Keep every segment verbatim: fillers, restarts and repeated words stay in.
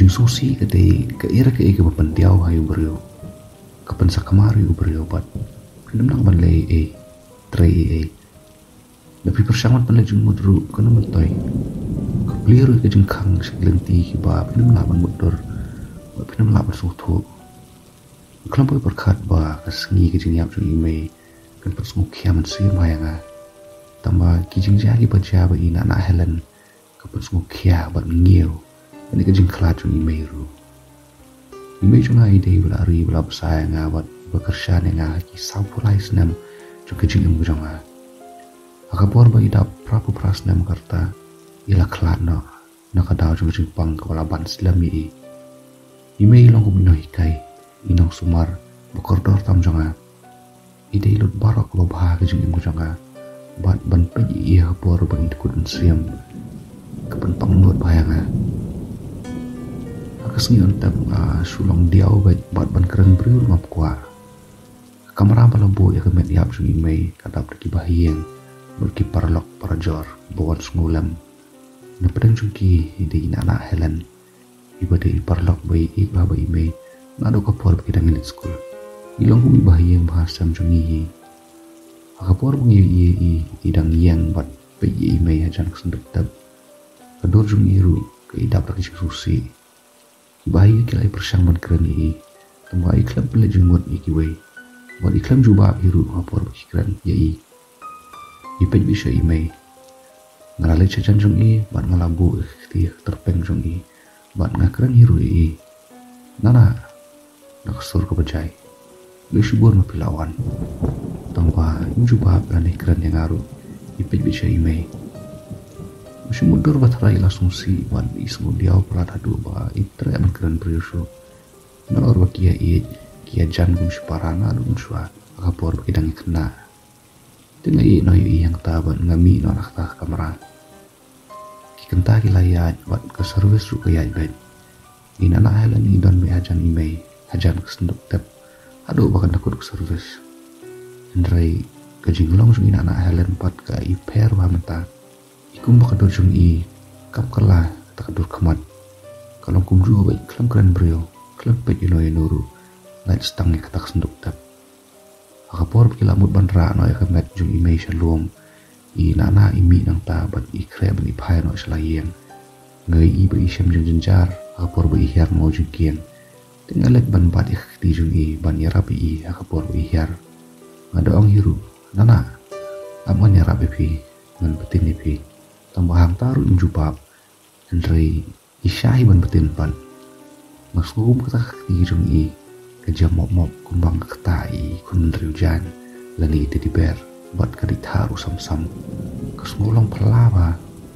Jingsngewsih ka dei kaei re kaei kaba pyndiaw ha u briew, ka pynsakma ïa u briew bad phim lah ban leh ei ei, trei ei ei. Lada phi pyrshang ban pynleit jingmut ruh kano myntoi, ka plie ruh ka jingkhang sha ki lynti kiba phim lah ban mutdur bad phim lah ban sngewthuh. Khlem poi pyrkhat ba ka sngi ka jingïap jong i mei kan pynsngewkhia mynsiem ha ïa nga. Tangba ki jingjia kiba jia bad i Nah Nah Helen ka pynsngewkhia bad ngiew ïa ka jingkhlad jong i mei ruh. I mei jong nga i dei iba la ri, iba la bsa ïa nga bad iba kyrshan ïa nga ha ki sawphew lai snem jong ka jingim ka jong nga. Ha ka por ba i dap phraphew phra snem ka rta, i la khlad noh na ka daw jong ka jingpang kaba la ban slem ïa i. I mei i long kum i nonghikai, i nongsumar ba kordor tam jong nga. I dei i lut baroh kaba bha ha ka jingim ka jong nga. Bad ban peit ïa i ha ka por ba ngi dkut mynsiem ka pynpang nud bha ïa nga. Ha ka sngi Untep nga shu long diaw beit bad ban kren briew ruh ngam kwah. Ka kamra ba la buh ïa ka met ïap jong i mei ka dap da ki bahaïing bad ki paralok parajor ba wan sngewlem. Na pdeng jong ki i dei i Nah Nah Helen, iba dei i paralok ba i ïeit bha bad i mei naduh ka por ba ki dang ïaleit skul. I long kum i bahaïing ba ha sem jong ngi hi. Ha ka por ba ngi ïohi ïa i, i dang ïeng bad peit ïa i mei hajan ka synduk tep, ka dur jong i ruh ka i dap da ka jingsngewsih. Ki bahaïing ki la ïa pyrshang ban kren ïa i, tangba i khlem pynleit jingmut ïa kiwei bad i khlem jubab hi ruh ha por ba ki kren ïa i. I peit beit sha i mei. Nga la leit sha jan jong i bad nga la buh ïa ka kti ha ka tyrpeng jong i bad nga kren hi ruh ïa i. Nah Nah, na ka sur kaba jai, lei shibun ba phi la wan. Tangba im jubab lane kren ïa nga ruh. I peit beit sha i mei. Nga shu mutdur ba tharai i la sngewsih bad i sngewdiaw palat haduh ba i treh ban kren briew shuh. Nalor ba ki ïa ïeit, ki ïa jan kum shipara naduh mynshuwa ha ka por ba ki dang ïa khynnah. Te nga ïeh noh ïa i hangta bad nga mih noh na kata ka kamra. Ki kynta ki la ïaid bad ka service ruh ka ïaid beit. I Nah Nah Helen i don beit hajan i mei, hajan ka synduk tep, haduh ba kan da kut ka service. Hynrei ka jinglong jong i Nah Nah Helen pat ka i pher bha mynta. I kumba ka dur jong i kap kylla kata ka dur khmat. Ka long kumjuh beit, khlem kren briew, khlem peit ïano ïano ruh, lait stang ïa kata ka synduk tep. Ha ka por ba ki la mut ban rah noh ïa ka met jong i mei sha lum, i Nah Nah i mih nangta bad i khreh ban i phai noh sha la ïing. Nga ïohi ba i shem jingjynjar ha ka por ba i hiar maw jingkieng. Te nga leit ban bat ïa ka kti jong i ban ïarap ïa i ha ka por ba i hiar. Nga da ong hi ruh, Nah Nah, ap ngan ïarap ïa phi, ngan btin ïa phi. Tangba hangta ruh im jubab. Hynrei i shah hi ban btin pat. Nga sngew kum kata ka kti jong i ka jia mop mop kumba nga ktah ïa i khun mynriew jaiñ lane i teddy bear, bad ka dei thah ruh sam sam. Ka sngew long phylla bha.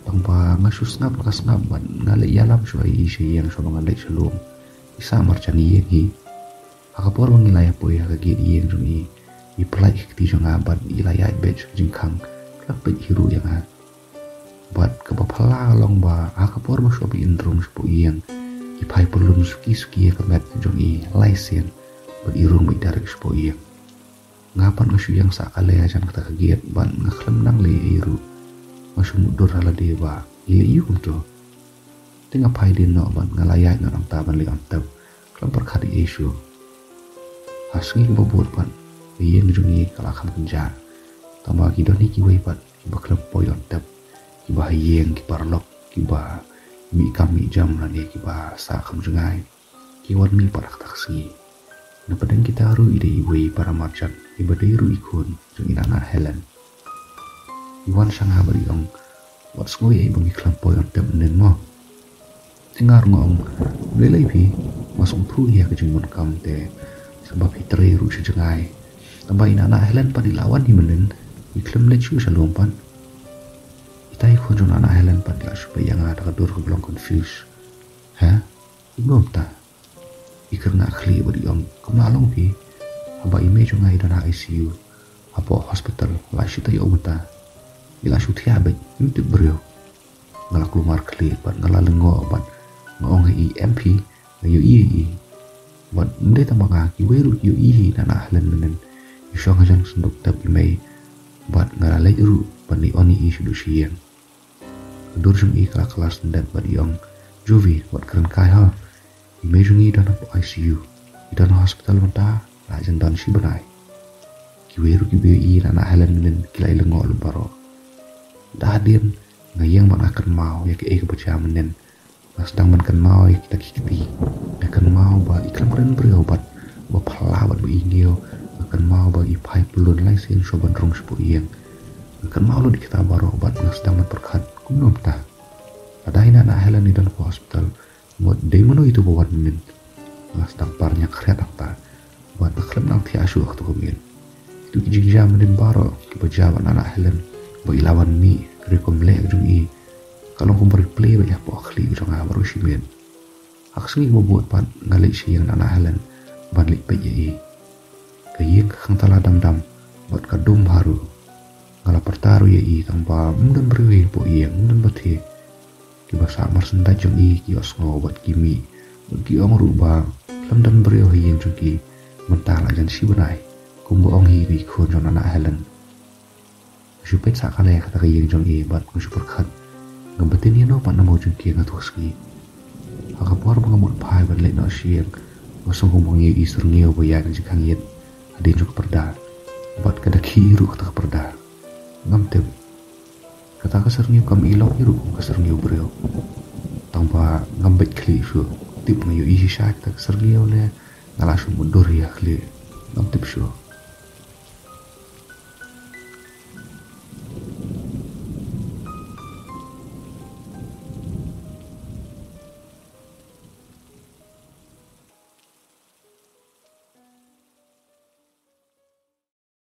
Tangba nga shu sngap la ka sngap bad nga leit ïalam shuwa ïa i sha ïing shuwa ba ngan leit sha lum. I sah marjan ïing hi. Ha ka por ba ngi la ïa poi ha ka gate ïing jong i, i pyllait ïa ka kti jong nga bad i la ïaid beit sha ka jingkhang, khlem peit hi ruh ïa nga. Bad kaba phylla ka long ba ha ka por ba shu ap i rung shapoh ïing, i phai pyllun suki suki ïa ka met jong i lai sien bad i rung beit direct shapoh ïing. Nga pat nga shu ïeng sah kali hajan kata ka gate bad nga khlem nang leh ei ei ruh. Nga shu mutdur ha lade ba i leh aïu kumto. Te nga phai dien noh bad nga la ïaid noh nangta ban leit on tep, khlem pyrkhat ei ei shuh. Ha sngi kaba bud pat ka ïing jong ngi ka la kham kynjah. Tangba ki don hi kiwei pat kiba khlem poi on tep, kiba ha ïing, ki paralok, kiba mih kam mih jam lane kiba sah kham jngai. Ki wan mih pat ha kata ka sngi. Na pdeng kita ruh i dei iwei i para marjan iba dei ruh i khun jong i Nah Nah Helen. I wan sha nga bad i ong, wat sngew ei ei ba ngi khlem poi on tep mynnin mo. Te nga ruh nga ong, balei lei phi? Nga sngewthuh ïa ka jingmut kam te, sa ba phi trei ruh sha jngai. Tangba i Nah Nah Helen pat i la wan hi mynnin, i khlem leit shuh sha lum pat. Ita i khun jong Nah Nah Helen pat i la shu peit ïa nga da ka dur kaba long confused. Ha? I bym ta. I kyrngah khlieh bad i ong, kam lah long phi. Haba i mei jong nga i don ha I C U hapoh hospital, la shu taïew mynta. I la shu thiah beit, im tip briew. Nga la kulmar khlieh bad nga la lyngngoh bad nga ong ha i, em phi, nga ïohi ïa i. Bad ym dei tang ba nga, kiwei ruh ki ïohi ïa i Nah Nah Helen mynnin i shong hajan ka synduk tep i mei. Bad nga la leit ruh ban leit on ïa i shaduh sha ïing. Ka dur jong i ka la kylla syndet bad i ong, Juvie, wat kren kai ha. I mei jong ngi i don ha I C U. I don ha hospital mynta la jan don shi bnai. Kiwei ruh kiba ïohi na Nah Helen mynnin ki la ïaleh noh lut baroh. Da hadien nga ïeng bad nga kynmaw ïa kaei kaba jia mynnin. Nga sdang ban kynmaw ïa kita ki kti. Nga kynmaw ba i khlem kren briew bad ba phylla bad ba i ñiew. Nga kynmaw ba i phai pyllun lai sien shuwa ban rung shapoh ïing. Nga kynmaw lut ïa kita baroh bad nga sdang ban pyrkhat kumno mynta. Lada i Nah Helen i don ha hospital, mut dei mano itu ba wan mynnin. Nga sdang par ñiah khriat hangta bad nga khlem nang thiah shuh ha kato ka miet. Itu ki jingjia mynnin baroh kiba jia bad Nah Helen, ba i la wan mih, ka rukom leh jong i ka long kumba replay bad ïa ka khlieh jong nga baroh shi miet. Ha ka sngi kaba bud pat nga leit sha ïing Nah Helen ban leit peit ïa i. Ka ïing ka khang tala dam dam bad ka dum bha ruh. Nga la pyrta ruh ïa i tang ba ym don briew hapoh ïing, ym don ba thiah. Kiba sah mar shen dait jong i ki ïohsngew bad ki mih bad ki ong ruh ba khlem don briew ha ïing jong ki mynta la jan shi bnai, kumba ong hi ïa i khun jong Nah Helen. Nga shu peit sah kane kata ka ïing jong i bad nga shu pyrkhat, ngam btin ïa no pat na mo jong ki ha kato ka sngi. Ha ka por ba nga mut phai ban leit noh sha ïing, nga sngew kumba nga ïohi syrngiew ba ïaid na jingkhang ïit hadien jong ka pyrda. Bad ka da khih ruh kata ka pyrda. Ngam tip. Kata ka syrngiew kam i lok hi ruh kum ka syrngiew briew. Tang ba ngam bit khlieh shuh. Tip nga ïohi shisha kata ka syrngiew ne nga la shu mutdur ïa khlieh. Ngam tip shuh.